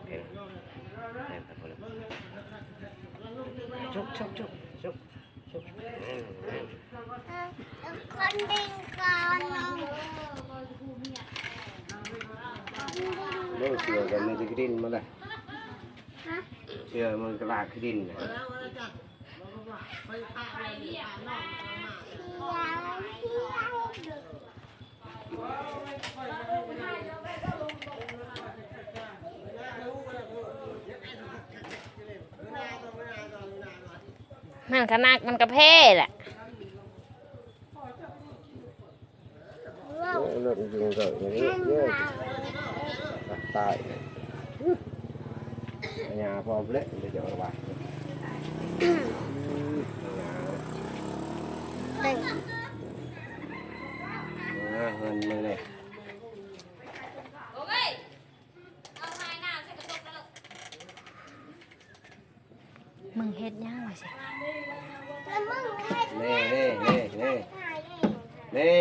ເອີ ແມ່ນແລ້ວ ແມ່ນແລ້ວ ຈົກ ຈົກ ຈົກ ຈົກ ຈົກ ແມ່ນ ແມ່ນ ຄົນເປັນກ່ອນ ເບິ່ງເສືອກັນ ມີແຕ່ຂີ້ດິນໝົດເລີຍ ຮະ ເສືອມັນກະລາກຂີ້ດິນນະ. ມັນຂະໜາດມັນກະແພ້ແຫຼະ. ເອີ ລົດມັນຢູ່ໃນເກີກນີ້ເດີ ຕາຍ ຫຍ້າພ້ອມແລ້ວ ມັນຈະເອົາໄວ້ ອືມ ຫຍ້າ ເອີ ເຮືອນມື້ນີ້. ມຶງເຮັດຫຍັງວ່າຊັ້ນ? ນີ້ ນີ້ ນີ້ ນີ້ ນີ້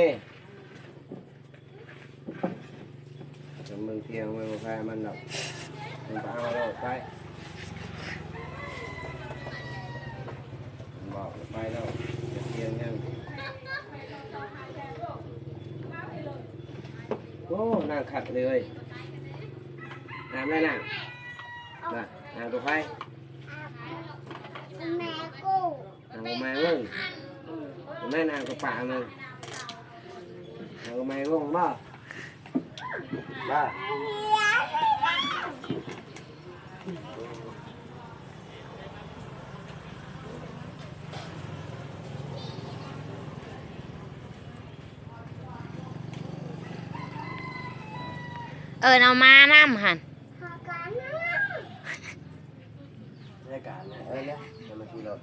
ມຶງທ່ຽງ ມຶງບໍ່ພາມັນດອກ ມັນບໍ່ເອົາດອກ ໄປ ບອກໄປແລ້ວ ຈະທ່ຽງຫຍັງ? ໂອ້ ນ້ຳຄັກເລີຍ ນ້ຳໄດ້ນ້ຳ ນ້ຳ ນ້ຳກະໄຟ ແມ່ກູ ນ້ຳກະແມ່ມຶງ ແມ່ນ້ຳກະປາມຶງ ນ້ຳກະແມ່ວົງບໍ່? ເອີ້ນເອົາມານຳຫັ້ນ ໃນການເອີ້ນແລ້ວ ໃຫ້ມາຂີ່ລົດ.